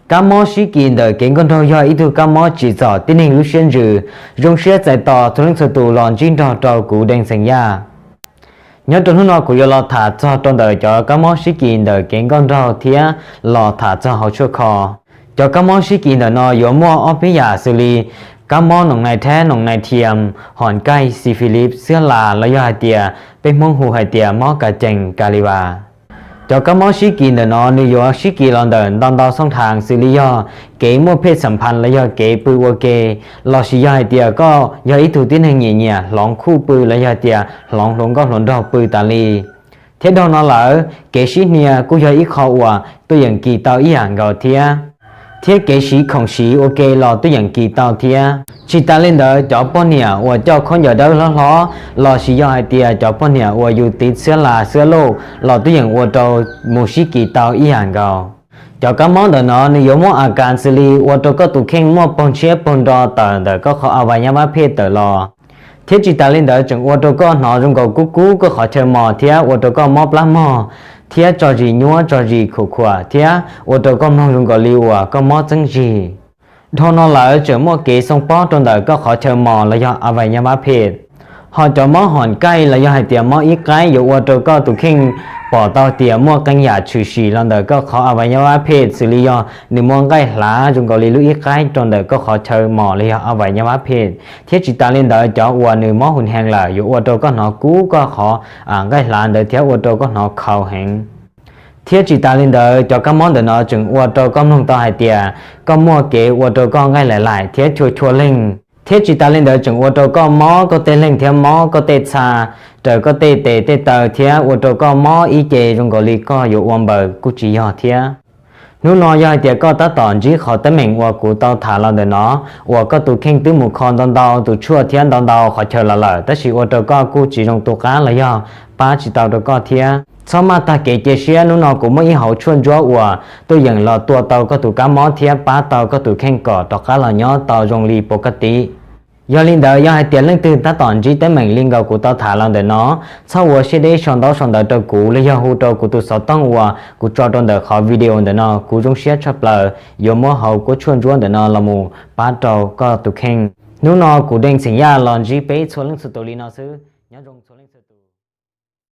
Kab mob sib kis ntawm kev nkauj nraug yog ib tug kab mob tsim txom tib neeg lub siab ntsws, zoo siab txais tos txhua leej txhua tus los ntsib nrog rau kuv Deej Xeem Yaj. Nyob rau hnub no kuv yuav los tham txog rau ntawm cov kab mob sib kis ntawm kev nkauj nraug thiab los tham txog hauv tshuaj kho. Cov kab mob sib kis ntawm no yuav muaj ob peb yam xws li kab mob noom nai thab, noom nai thiam, hom kaij, xi fi lis, xwab las los yog hais tias peb Hmoob hu hais tias mob kas cees, kas li vas. Cov kab mob sib kis ntawm no nws yuav sib kis los ntawm ntau ntau xooj thaj xws li yog kev muaj phej xam phas los yog kev pw ua ke, lossis yog hais tias koj yog ib tug tib neeg nyiam nyiam hloov khuj pw los yog tias hloov hluas nkauj hluas nraug pw tas li. Thiab dhau no lawm kev sib hnia kuj yog ib qho uas tuaj yeem kis tau ib yam nkaus thiab. Thiab kev siv khoom siv ua ke los tuaj yeem kis tau thiab. Tsis tas li ntawd cov poj niam uas coj khaub ncaws dawb hlob hlob lossis yog hais tias cov poj niam uas yus tiv xwab las xwab lauj los tuaj yeem ua rau mus sib kis tau ib yam nkaus. Cov kab mob ntawm no nws yuav muaj a kas xws li ua rau koj tus kheej muaj paug ntshiab paug nro tawm ntawm koj qhov a vais nyab vab phej tawm los. Thiab tsis tas li ntawd tseem ua rau koj hnov zoo nkaus kub kub koj qhov chaw mos thiab ua rau koj mob plab mog, thiab tso zis nyuab tso zis khuam khuam thiab ua rau koj mloog zoo nkaus li uas koj mob txeeb zig. Dhau no lawm tseem muaj kev xoo pob rau ntawm koj qhov chaw mos los yog a vais nyab vab phej. Ho cov mob hom kaij los yog hais tias mob ib qaib yuav ua rau koj tus kheej pom tau tias muaj qee yam tshwm sim los ntawm koj qhov a vais nyab vab phej xws li yog nws muaj nqaij hlav zoo nkaus li lub ib qaib rau ntawm koj qhov chaw mos los yog a vais nyab vab phej. Thiab tsis tas li ntawd cov uas nws mob hun hees lawm yuav ua rau koj hnov kub koj qhov nqaij hlav ntawd thiab ua rau koj hnov khaus heev. Thiab tsis tas li ntawd cov kab mob ntawm no tseem ua rau koj mloog tau hais tias koj muaj kev ua rau koj nqaij laim laim thiab chua chua leeg. Thiab tsis tas li ntawd tseem ua rau koj mob koj tej leeg thiab mob koj tej txha, raws koj tej tes tej taw thiab ua rau koj mob ib ce zoo nkaus li koj yuav ua npaws kuj tsis yog thiab. Hnub no yog hais tias koj tab tom ntsib qhov teeb meem uas kuv tau tham los ntawm no, uas koj tus kheej twb mus kho ntau ntau tus tshuaj thiab ntau ntau qhov chaw los lawm tab sis ua rau koj kuj tsis zoo tu qab los yog pab tsis tau rau koj thiab, txhob maj tag kev cia siab. Hnub no kuv muaj ib hauv tshuaj ntsuab uas tuaj yeem los tua tau koj tus kab mob thiab pab tau koj tus kheej kom rov qab los nyob tau zoo li puas koj tiv. Yog li ntawd yog hais tias leej twg tab tom ntsib teeb meem li nkaus kuv tau tham los ntawm no, txhob ua siab deb sau ntaub sau ntawv rau kuv los yog hu rau kuv tus xov tooj uas kuv tso rau ntawm qhov video ntawm no, kuv zoo siab tshaj plaws yuav muab hauv kuab tshuaj ntsuab ntawm no los mus pab rau koj tus kheej. Hnub no kuv Deej Xeem Yaj los ntsib peb txhua leej txhua tus li no xwb, nyob zoo.